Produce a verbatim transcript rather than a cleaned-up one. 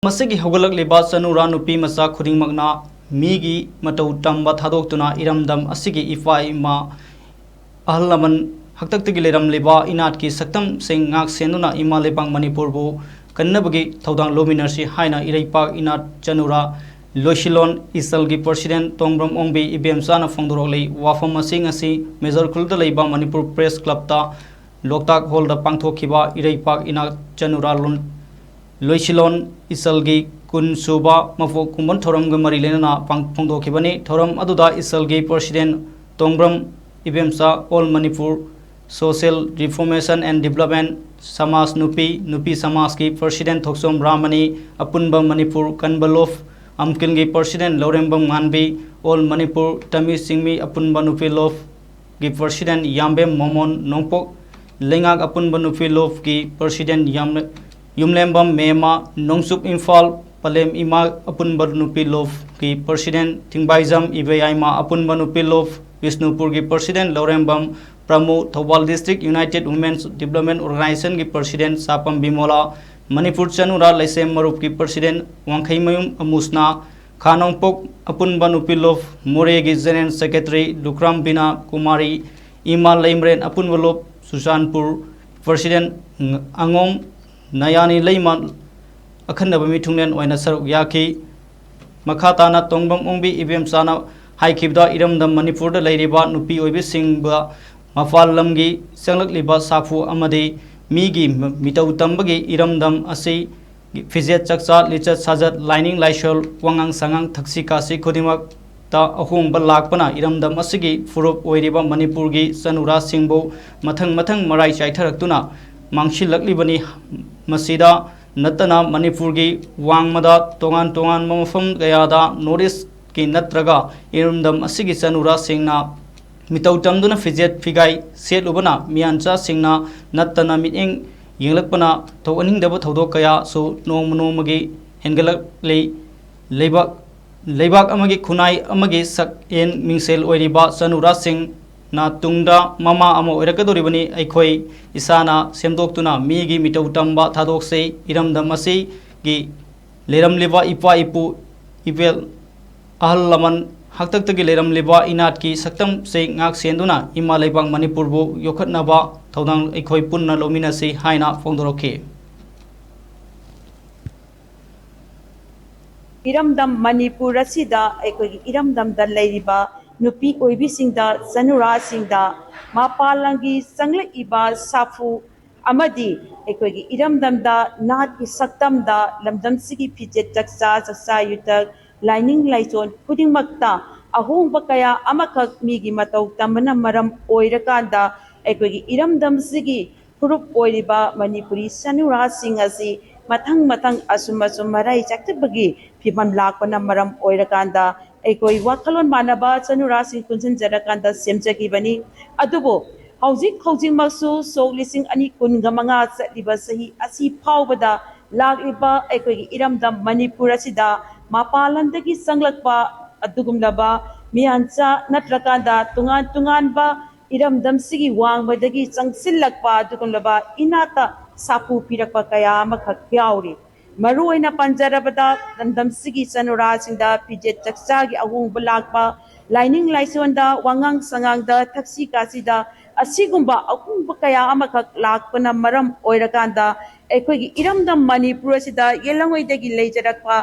ꯃꯁꯤꯒꯤ ꯍꯧꯒꯠꯂꯛꯂꯤꯕ ꯆꯅꯨꯔꯥ ꯅꯨꯄꯤ ꯃꯆꯥ ꯈꯨꯗꯤꯡꯃꯛꯅ ꯃꯤꯒꯤ ꯃꯇꯧ ꯇꯝꯕ ꯊꯥꯗꯣꯛꯇꯨꯅ ꯏꯔꯝꯗꯝ ꯑꯁꯤꯒꯤ ꯏꯄꯥ ꯏꯃꯥ, ꯑꯍꯜ ꯂꯃꯟ, ꯍꯥꯛꯇꯛꯇꯒꯤ ꯂꯩꯔꯝꯂꯤꯕ ꯏꯅꯥꯠꯀꯤ ꯁꯛꯇꯝꯁꯤꯡ ꯉꯥꯛ ꯁꯦꯟꯗꯨꯅ ꯏꯃꯥ ꯂꯩꯕꯥꯛ ꯃꯅꯤꯄꯨꯔꯕꯨ ꯀꯟꯅꯕꯒꯤ ꯊꯧꯗꯥꯡ ꯂꯧꯃꯤꯟꯅꯁꯤ ꯍꯥꯏꯅ ꯏꯔꯩꯄꯥꯛ ꯏꯅꯥꯠ ꯆꯅꯨꯔꯥ ꯂꯣꯏꯁꯤꯂꯣꯟ ꯏꯆꯜꯒꯤ ꯄ꯭ꯔꯁꯤꯗꯦꯟ ꯇꯣꯡꯕ꯭ꯔꯝ ꯑꯣꯡꯕꯤ ꯏꯕꯦꯝꯆꯥꯅ ꯐꯣꯡꯗꯣꯔꯛꯂꯤ꯫ ꯋꯥꯐꯝ ꯑꯁꯤ ꯉꯁꯤ ꯃꯦꯖꯔ ꯈꯨꯜꯗ ꯂꯩꯕ ꯃꯅꯤꯄꯨꯔ ꯄ꯭ꯔꯦꯁ ꯀ꯭ꯂꯕꯇ ꯂꯣꯛꯇꯥꯛ ꯍꯣꯜꯗ ꯄꯥꯡꯊꯣꯛꯈꯤꯕ ꯏꯔꯩꯄꯥꯛ ꯏꯅꯥꯠ ꯆꯅꯨꯔꯥ ꯂꯣꯟ ꯂꯣꯏꯁꯤꯂꯣꯟ ꯏꯆꯜꯒꯤ ꯀꯨꯟ ꯁꯨꯕ ꯃꯄꯣꯛ ꯀꯨꯝꯑꯣꯟ ꯊꯧꯔꯝꯒ ꯃꯔꯤ ꯂꯩꯅꯅ ꯄꯥꯡ-, ꯐꯣꯡꯗꯣꯛꯈꯤꯕꯅꯤ꯫ ꯊꯧꯔꯝ ꯑꯗꯨꯗ ꯏꯆꯜꯒꯤ president Tongbram Ibemcha, all Manipur social reformation and development Samaj ꯅꯨꯄꯤ, ꯅꯨꯄꯤ ꯁꯃꯥꯖꯀꯤ ꯄ꯭ꯔꯁꯤꯗꯦꯟ ꯊꯣꯛꯆꯣꯝ ꯔꯥꯃꯅꯤ, ꯑꯄꯨꯟꯕ ꯃꯅꯤꯄꯨꯔ ꯀꯟꯕ ꯂꯣꯐ ꯑꯝꯀꯤꯜꯒꯤ ꯄ꯭ꯔꯁꯤꯗꯦꯟ ꯂꯧꯔꯦꯝꯕꯝ ꯉꯥꯟꯕꯤ, ꯑꯣꯜ ꯃꯅꯤꯄꯨꯔ ꯇꯃꯤ ꯆꯤꯡꯃꯤ ꯑꯄꯨꯟꯕ ꯅꯨꯄꯤ ꯂꯣꯐ ꯒꯤ ꯄ꯭ꯔꯁꯤꯗꯦꯟ ꯌꯥꯝꯕꯦꯝ ꯃꯣꯃꯣꯟ, ꯅꯣꯡꯄꯣꯛ ꯂꯩꯉꯥꯛ ꯑꯄꯨꯟꯕ ꯅꯨꯄꯤ ꯂꯣꯐꯀꯤ ꯄ꯭ꯔꯁꯤꯗꯦꯟ ꯌꯥꯝ-, ꯌꯨꯝꯂꯦꯝꯕꯝ ꯃꯦꯃꯥ, ꯅꯣꯡꯆꯨꯞ ꯏꯝꯐꯥꯜ ꯄꯂꯦꯝ ꯏꯃꯥ ꯑꯄꯨꯟꯕ ꯅꯨꯄꯤ ꯂꯣꯐꯀꯤ ꯄ꯭ꯔꯁꯤꯗꯦꯟ ꯊꯤꯡꯕꯥꯏꯖꯝ ꯏꯕꯦꯌꯥꯏꯃ ꯑꯄꯨꯟꯕ ꯅꯨꯄꯤ ꯂꯣꯐ ꯕꯤꯁꯅꯨꯄꯨꯔꯒꯤ president Laurembam Pramo, Thoubal district united women's development ꯑꯣꯔꯒꯅꯥꯏꯖꯦꯁꯟꯒꯤ ꯄ꯭ꯔꯁꯤꯗꯦꯟ ꯆꯥꯄꯝ ꯕꯤꯃꯣꯂꯥ, ꯃꯅꯤꯄꯨꯔ ꯆꯅꯨꯔꯥ ꯂꯩꯁꯦꯝ ꯃꯔꯨꯞꯀꯤ ꯄ꯭ꯔꯁꯤꯗꯦꯟ ꯋꯥꯡꯈꯩꯃꯌꯨꯝ ꯑꯃꯨꯁꯅꯥ, ꯈꯥ ꯅꯣꯡꯄꯣꯛ ꯑꯄꯨꯟꯕ ꯅꯨꯄꯤ ꯂꯣꯐ ꯃꯣꯔꯦꯒꯤ ꯖꯦꯅꯔꯦꯜ ꯁꯦꯀ꯭ꯔꯦꯇꯔꯤ ꯂꯨꯈ꯭ꯔꯥꯝ ꯕꯤꯅꯥ ꯀꯨꯃꯥꯔꯤ, ꯏꯃꯥ ꯂꯩꯃꯔꯦꯟ ꯑꯄꯨꯟꯕ ꯂꯣꯐ ꯆꯨꯔꯆꯥꯟꯄꯨꯔ ꯄ꯭ꯔꯁꯤꯗꯦꯟ ꯑꯉꯣꯝ ꯅꯌꯥꯅꯤ ꯂꯩꯃ ꯑꯈꯟꯅꯕ ꯃꯤꯊꯨꯡꯂꯦꯟ ꯑꯣꯏꯅ ꯁꯔꯨꯛ ꯌꯥꯈꯤ꯫ ꯃꯈꯥ ꯇꯥꯅ ꯇꯣꯡꯕꯝ ꯑꯣꯡꯕꯤ ꯏꯕꯦꯝꯆꯥꯅ ꯍꯥꯏꯈꯤꯕꯗ, ꯏꯔꯝꯗꯝ ꯃꯅꯤꯄꯨꯔꯗ ꯂꯩꯔꯤꯕ ꯅꯨꯄꯤ ꯑꯣꯏꯕꯤꯁꯤꯡꯕ ꯃꯄꯥꯟ ꯂꯝꯒꯤ ꯆꯪꯂꯛꯂꯤꯕ ꯁꯥꯐꯨ ꯑꯃꯗꯤ ꯃꯤꯒꯤ ꯃꯤꯇꯧ ꯇꯝꯕꯒꯤ ꯏꯔꯝꯗꯝ ꯑꯁꯤ ꯐꯤꯖꯦꯠ ꯆꯛꯆꯥ, ꯂꯤꯆꯠ ꯁꯥꯖꯠ, ꯂꯥꯏꯅꯤꯡ ꯂꯥꯏꯁꯣꯜ, ꯋꯥꯉꯥꯡ ꯁꯉꯥꯡ, ꯊꯛꯁꯤ ꯈꯥꯁꯤ ꯈꯨꯗꯤꯡꯃꯛꯇ ꯑꯍꯣꯡꯕ ꯂꯥꯛꯄꯅ ꯏꯔꯝꯗꯝ ꯑꯁꯤꯒꯤ ꯐꯨꯔꯨꯞ ꯑꯣꯏꯔꯤꯕ ꯃꯅꯤꯄꯨꯔꯒꯤ ꯆꯅꯨꯔꯥꯁꯤꯡꯕꯨ ꯃꯊꯪ ꯃꯊꯪ ꯃꯔꯥꯏ ꯆꯥꯏꯊꯔꯛꯇꯨꯅ ꯃꯥꯡꯁꯤꯜꯂꯛꯂꯤꯕꯅꯤ꯫ ꯃꯁꯤꯗ ꯅꯠꯇꯅ ꯃꯅꯤꯄꯨꯔꯒꯤ ꯋꯥꯡꯃꯗ ꯇꯣꯉꯥꯟ ꯇꯣꯉꯥꯟꯕ ꯃꯐꯝ ꯀꯌꯥꯗ ꯅꯣꯔꯠ ꯏꯁꯀꯤ ꯅꯠꯇ꯭ꯔꯒ ꯏꯔꯝꯗꯝ ꯑꯁꯤꯒꯤ ꯆꯅꯨꯔꯥꯁꯤꯡꯅ ꯃꯤꯇꯧ ꯇꯝꯗꯨꯅ ꯐꯤꯖꯦꯠ ꯐꯤꯒꯥꯏ ꯁꯦꯠꯂꯨꯕꯅ ꯃꯤꯌꯥꯟꯆꯥꯁꯤꯡꯅ ꯅꯠꯇꯅ ꯃꯤꯠꯌꯦꯡ ꯌꯦꯡꯂꯛꯄꯅ ꯊꯣꯛꯍꯟꯅꯤꯡꯗꯕ ꯊꯧꯗꯣꯛ ꯀꯌꯥꯁꯨ ꯅꯣꯡꯃ ꯅꯣꯡꯃꯒꯤ ꯍꯦꯟꯒꯠꯂꯛꯂꯤ꯫ ꯂꯩꯕꯥꯛ, ꯂꯩꯕꯥꯛ ꯑꯃꯒꯤ ꯈꯨꯟꯅꯥꯏ ꯑꯃꯒꯤ ꯁꯛꯍꯦꯟ ꯃꯤꯡꯁꯦꯜ ꯑꯣꯏꯔꯤꯕ ꯆꯅꯨꯔꯥꯁꯤꯡꯅ ꯇꯨꯡꯗ ꯃꯃꯥ ꯑꯃ ꯑꯣꯏꯔꯛꯀꯗꯧꯔꯤꯕꯅꯤ꯫ ꯑꯩꯈꯣꯏ ꯏꯁꯥꯅ ꯁꯦꯝꯗꯣꯛꯇꯨꯅ ꯃꯤꯒꯤ ꯃꯤꯇꯧ ꯇꯝꯕ ꯊꯥꯗꯣꯛꯁꯤ꯫ ꯏꯔꯝꯗꯝ ꯑꯁꯤꯒꯤ ꯂꯩꯔꯝꯂꯤꯕ ꯏꯄꯥ ꯏꯄꯨ, ꯏꯕꯦꯜ, ꯑꯍꯜ ꯂꯃꯟ, ꯍꯥꯛꯇꯛꯇꯒꯤ ꯂꯩꯔꯝꯂꯤꯕ ꯏꯅꯥꯠꯀꯤ ꯁꯛꯇꯝꯁꯦ ꯉꯥꯛ ꯁꯦꯟꯗꯨꯅ ꯏꯃꯥ ꯂꯩꯕꯥꯛ ꯃꯅꯤꯄꯨꯔꯕꯨ ꯌꯣꯛꯈꯠꯅꯕ ꯊꯧꯗꯥꯡ ꯑꯩꯈꯣꯏ ꯄꯨꯟꯅ ꯂꯧꯃꯤꯟꯅꯁꯤ ꯍꯥꯏꯅ ꯐꯣꯡꯗꯣꯔꯛꯈꯤ꯫ ꯏꯔꯝꯗꯝ ꯃꯅꯤꯄꯨꯔ ꯑꯁꯤꯗ ꯑꯩꯈꯣꯏꯒꯤ ꯏꯔꯝꯗꯝꯗ ꯂꯩꯔꯤꯕ ꯅꯨꯄꯤ ꯑꯣꯏꯕꯤꯁꯤꯡꯗ, ꯆꯅꯨꯔꯥꯁꯤꯡꯗ, ꯃꯄꯥꯟ ꯂꯝꯒꯤ ꯆꯪꯂꯛꯏꯕ ꯁꯥꯐꯨ ꯑꯃꯗꯤ ꯑꯩꯈꯣꯏꯒꯤ ꯏꯔꯝꯗꯝꯗ ꯅꯥꯠꯀꯤ ꯁꯛꯇꯝꯗ ꯂꯝꯗꯝꯁꯤꯒꯤ ꯐꯤꯖꯦꯠ ꯆꯛꯆꯥ, ꯆꯛꯆꯥ ꯌꯨꯊꯛ, ꯂꯥꯏꯅꯤꯡ ꯂꯥꯏꯁꯣꯟ ꯈꯨꯗꯤꯡꯃꯛꯇ ꯑꯍꯣꯡꯕ ꯀꯌꯥ ꯑꯃꯈꯛ ꯃꯤꯒꯤ ꯃꯇꯧ ꯇꯝꯕꯅ ꯃꯔꯝ ꯑꯣꯏꯔꯀꯥꯟꯗ ꯑꯩꯈꯣꯏꯒꯤ ꯏꯔꯝꯗꯝꯁꯤꯒꯤ ꯐꯨꯔꯨꯞ ꯑꯣꯏꯔꯤꯕ ꯃꯅꯤꯄꯨꯔꯤ ꯆꯅꯨꯔꯥꯁꯤꯡ ꯑꯁꯤ ꯃꯊꯪ ꯃꯊꯪ ꯑꯁꯨꯝ ꯑꯁꯨꯝ ꯃꯔꯥꯏ ꯆꯠꯇꯕꯒꯤ ꯐꯤꯕꯝ ꯂꯥꯛꯄꯅ ꯃꯔꯝ ꯑꯣꯏꯔꯀꯥꯟꯗ ꯑꯩꯈꯣꯏ ꯋꯥꯈꯜꯂꯣꯟ ꯃꯥꯟꯅꯕ ꯆꯅꯨꯔꯥꯁꯤꯡ ꯄꯨꯟꯁꯤꯟꯖꯔꯀꯥꯟꯗ ꯁꯦꯝꯖꯈꯤꯕꯅꯤ꯫ ꯑꯗꯨꯕꯨ ꯍꯧꯖꯤꯛ ꯍꯧꯖꯤꯛꯃꯛꯁꯨ ꯁꯣꯛ ꯂꯤꯁꯤꯡ ꯑꯅꯤ ꯀꯨꯟꯒ ꯃꯉꯥ ꯆꯠꯂꯤꯕ ꯆꯍꯤ ꯑꯁꯤ ꯐꯥꯎꯕꯗ ꯂꯥꯛꯂꯤꯕ ꯑꯩꯈꯣꯏꯒꯤ ꯏꯔꯝꯗꯝ ꯃꯅꯤꯄꯨꯔ ꯑꯁꯤꯗ ꯃꯄꯥꯟ ꯂꯝꯗꯒꯤ ꯆꯪꯂꯛꯄ ꯑꯗꯨꯒꯨꯝꯂꯕ ꯃꯤꯌꯥꯟꯆꯥ ꯅꯠꯇ꯭ꯔꯀꯥꯟꯗ ꯇꯣꯉꯥꯟ ꯇꯣꯉꯥꯟꯕ ꯏꯔꯝꯗꯝꯁꯤꯒꯤ ꯋꯥꯡꯃꯗꯒꯤ ꯆꯪꯁꯤꯜꯂꯛꯄ ꯑꯗꯨꯒꯨꯝꯂꯕ ꯏꯅꯥꯠꯇ ꯁꯥꯐꯨ ꯄꯤꯔꯛꯄ ꯀꯌꯥ ꯑꯃꯈꯛ ꯌꯥꯎꯔꯤ꯫ ꯃꯔꯨꯑꯣꯏꯅ ꯄꯟꯖꯔꯕꯗ ꯂꯝꯗꯝꯁꯤꯒꯤ ꯆꯅꯨꯔꯥꯁꯤꯡꯗ ꯐꯤꯖꯦꯠ ꯆꯛꯆꯥꯒꯤ ꯑꯍꯣꯡꯕ ꯂꯥꯛꯄ, ꯂꯥꯏꯅꯤꯡ ꯂꯥꯏꯁꯣꯟꯗ, ꯋꯥꯉꯥꯡ ꯁꯉꯥꯡꯗ, ꯊꯛꯁꯤ ꯈꯥꯁꯤꯗ ꯑꯁꯤꯒꯨꯝꯕ ꯑꯍꯣꯡꯕ ꯀꯌꯥ ꯑꯃꯈꯛ ꯂꯥꯛꯄꯅ ꯃꯔꯝ ꯑꯣꯏꯔꯀꯥꯟꯗ ꯑꯩꯈꯣꯏꯒꯤ ꯏꯔꯝꯗꯝ ꯃꯅꯤꯄꯨꯔ ꯑꯁꯤꯗ ꯌꯦꯜꯂꯉꯣꯏꯗꯒꯤ ꯂꯩꯖꯔꯛꯄ